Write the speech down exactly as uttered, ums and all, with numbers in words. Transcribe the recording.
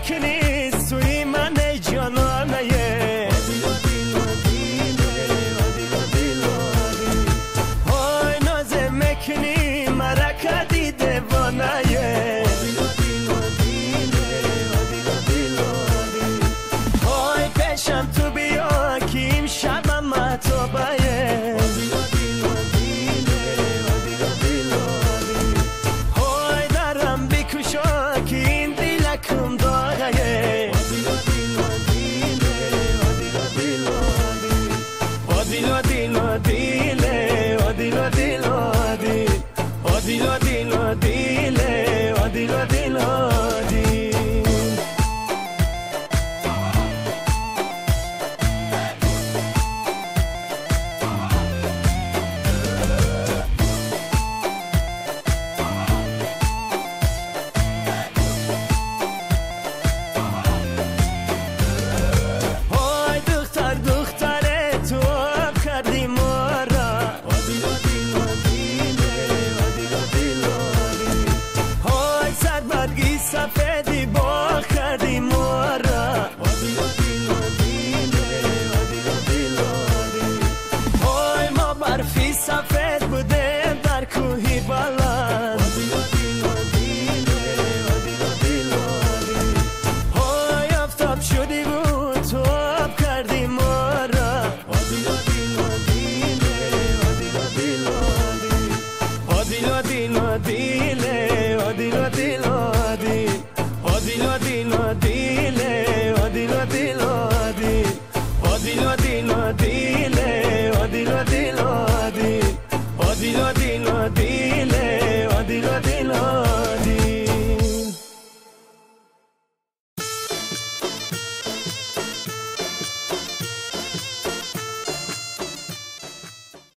Kinî sûyî me ney canane ye. Hay nazê me kinî meraka dî devana ye. Hay peşan tu biya kîm şaba me toba ye. Hay daram bikuşa kîm dîla kum daga ye. O dilo dilo dile, o dilo dilo di. O dilo dilo dile, o dilo dilo di. Hay duxtar, duxtarê tu ap kerdî mora. Hay serbergî sefedî bax kerdî mora. Hay ma berfî sefed bu dem dar kuhî balan. Hay aftab şudî bu top kerdî mora. O dilo dilo dile, o dilo dilo di. O dilo dilo dile, o dilo dilo di. O dilo dilo dile, o dilo dilo di. O dilo dilo dile, o dilo dilo di.